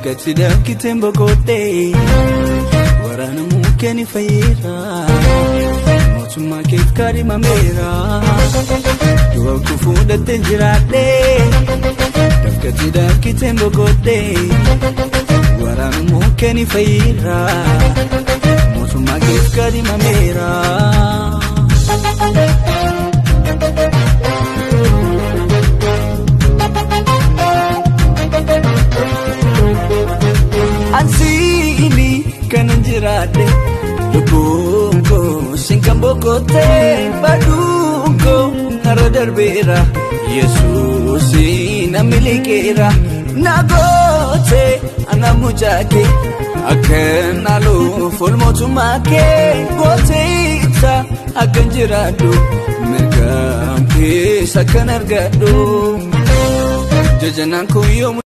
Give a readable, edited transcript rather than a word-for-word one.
Dafkatti dafkiteen boqodhee waraana mukkeen fayyeera mootummaa keef kaadhimameera du'a kufuu datteen jiraadhee dafkatti dafkiteen boqodhee waraana mukkeen fayyeera mootummaa keef kaadhimameera. Ansiini kanan jiraadhe lubbuun koo sinkan boqotee baduun koo narra darbeera Yesuusi na miliqeera na gootee ana mucaake akkan haaluuf ol mootummaa kee gooteetta akkan jiraadhu mirgaan keessa akkan argadhu jajanaan kun yoomu.